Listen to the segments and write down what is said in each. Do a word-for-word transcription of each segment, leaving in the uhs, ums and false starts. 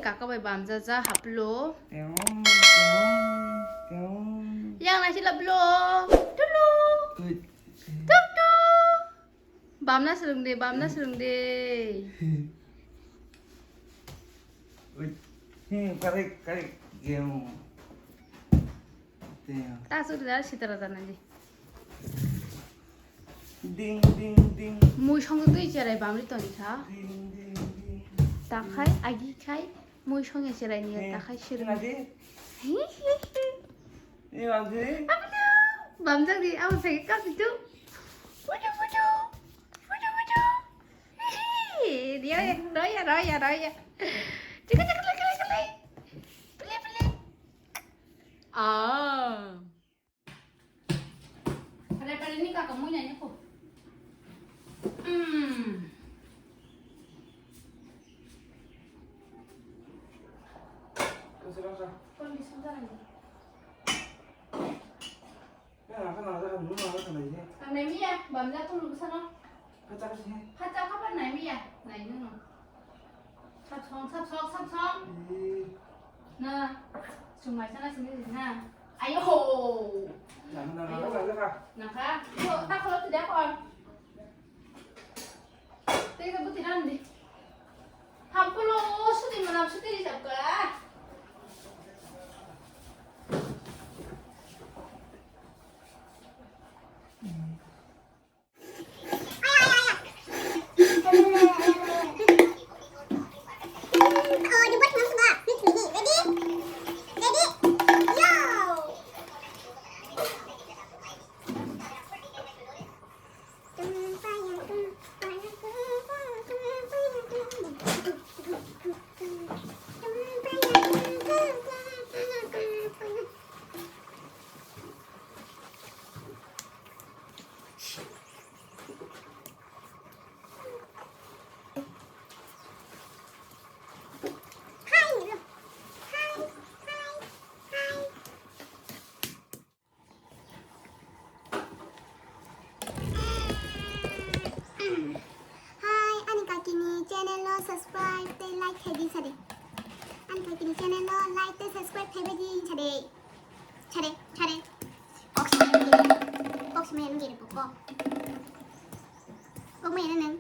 Kaka bai bamja ja haplo. Teong, teong, teong. Yang nasi lablo. Tulu. Ui. Tuk tuk. Bamna swrwng de, bamna swrwng de. Ui. Hmm, karik, karik. Teong. Teong. Ta su da sitara da nani. Ding, ding, ding. Mui song twi cherai bamri toni kha. Ding, ding, ding. Ta khai, agi khai, mui song ya cherai ni ta khai sir. Nadi? Hi, hi, hi. Ni nadi? Ablo, bamjak di, abo sai ka pitu. Putu, putu. Putu, putu. Hi, hi. Dia ya, roya, roya, roya. Chika, chika, chika, chika. Pili, pili. Ah. Pare pare ni kaka mui nai ko. Hmm. Kon di sung jalan ni. Ang nai miya, bamja tu lu sana. Phacha kapan nai miya, nai nung. Sap song, sap song, sap song. Na, sumai sana sini na. Ayo ho. Nang, nang, nang, nang, nang. Nang kha. Yo, tak kalau tidak kon. Tega buti randi. Hampulo, suti manam, suti rijab ka. Hai, ani kakini channel no subscribe tei like khai di sade. Ani kakini channel no like tei subscribe khai bai di sade. Sade, sade. Kok sade, kok sade, kok. Kok mai nang.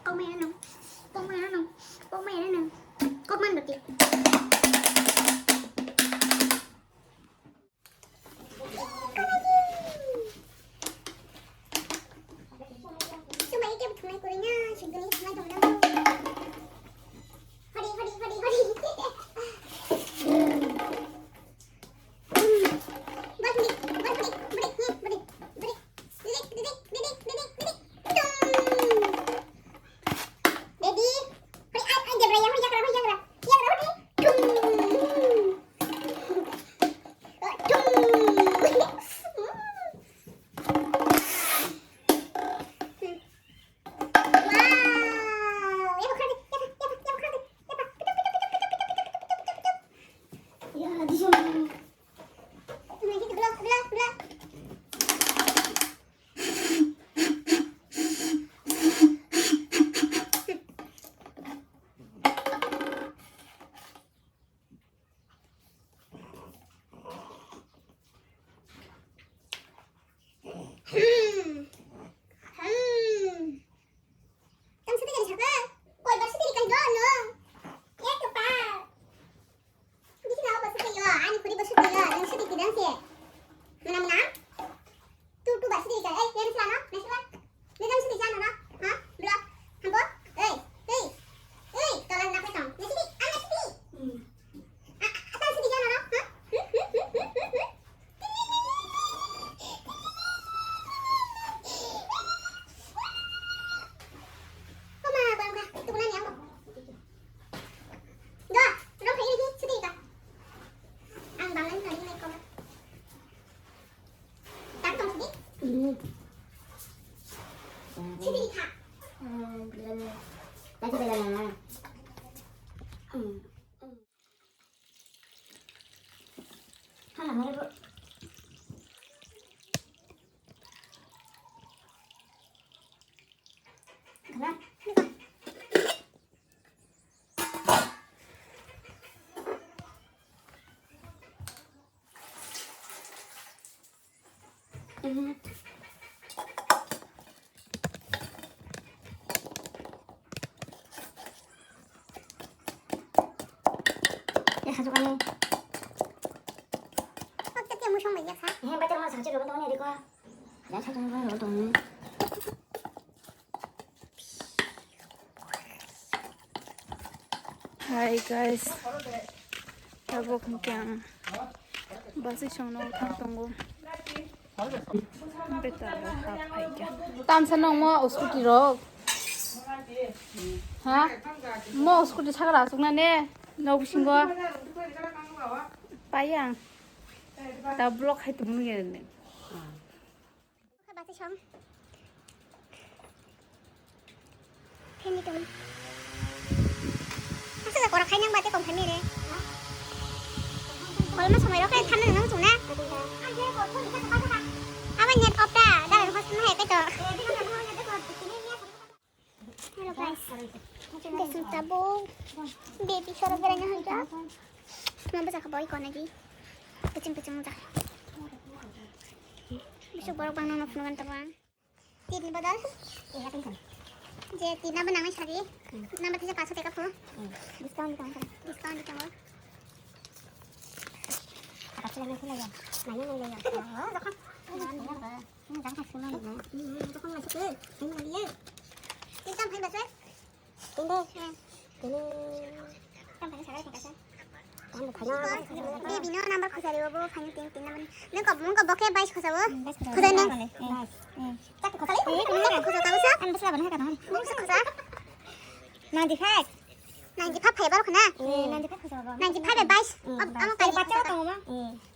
Kok mai nang. Kok mai nang. Kok mai nang. Kok man bati. Hmm. Hmm. Tang sutwi kari saka? Koi bar sutwi kari do no? Ya to pa. Bisi na bar sutwi yo, ani kuri bar sutwi yo, yang sutwi kidang se. Mana mana? Tu tu bar sutwi kari, eh, yang sila no, na sila. Ni jang sidi jana na? Ha? Bro, hambo? Ei, ei, ei, tola na pe tong. Na sidi, ah, na sidi. Hmm. Ah, ah, jang sidi jana na? Ha? Hmm, hmm, hmm, hmm, hmm, hmm. Koma, bang ka, tu kuna ni ang. Do, rong ka ini sidi ka. Ang bang lain kali naik koma. Tak tong sidi. Hmm. Sidi ka. Hmm, bilang. Lagi bilang mana? Hmm. Hana mana bu? Hana? Eh, hajuk ani. Kok tete musong bai ya kha? He, bajar ma sachi ro tong ni dikho. Ya sachi ro tong ni. Hi guys. Tabuk hwnkhe ang basi songno thang tongo. Tamsa nang mo scooty rok. Ha? Mo scooty sakra asuk na ne? No bisingo. Payang. Ta block hai tum ngi ne. Bati song. Pheni tong. Asa da kora khainang bati kong phani re. Kolma somoi rok khe thamna nang chungna. Ama net off ta, da host ma hai kaito. Hello guys. Desung tabo. Baby soro beraina hanja. Mabo jakha boy kona di. Pecing pecing ja. Besok borok bang nono phungan tabang. Tin ni badal. Je tin na banang sari. Nama tisa paso teka pho. Discount di tangkha. Discount di tangkha. Apa sih lagi lagi? Nanya nanya ya. Oh, ini jangan kasih mana. Hmm, itu kan masuk ke. Ini dia. Kita main basket. Tinde. Tinde. Baby no number khosari bo, bo phani tin, tin number. Nang ko, nang ko boke bais khosa bo. Khosai nang. Chak khosai. Chak khosa ka bo sa. Ang bas laban ha ka na. Bas khosa. Ninety five. Ninety five phai baro khana. Ninety five khosa bo. Ninety five bais. Am kai bacha tong ma.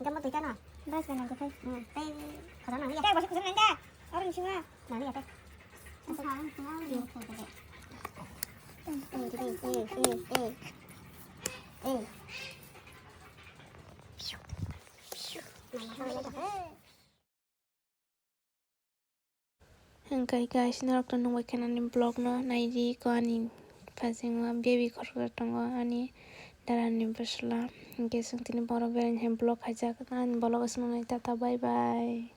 Jamo tuita na. Bais ba ninety five. Tei khosa na. Tei bas khosa nang ka. Aro ni singa. Nani ate? Hingkai guys, norok to nungbai khe ani vlog no naidi ko ani phasingo baby khoroksa tongo ani dara ni bwsla. Hingke chwng tini borok bereng hai vlog khaijak ani vlog o swnamnai tata bye bye.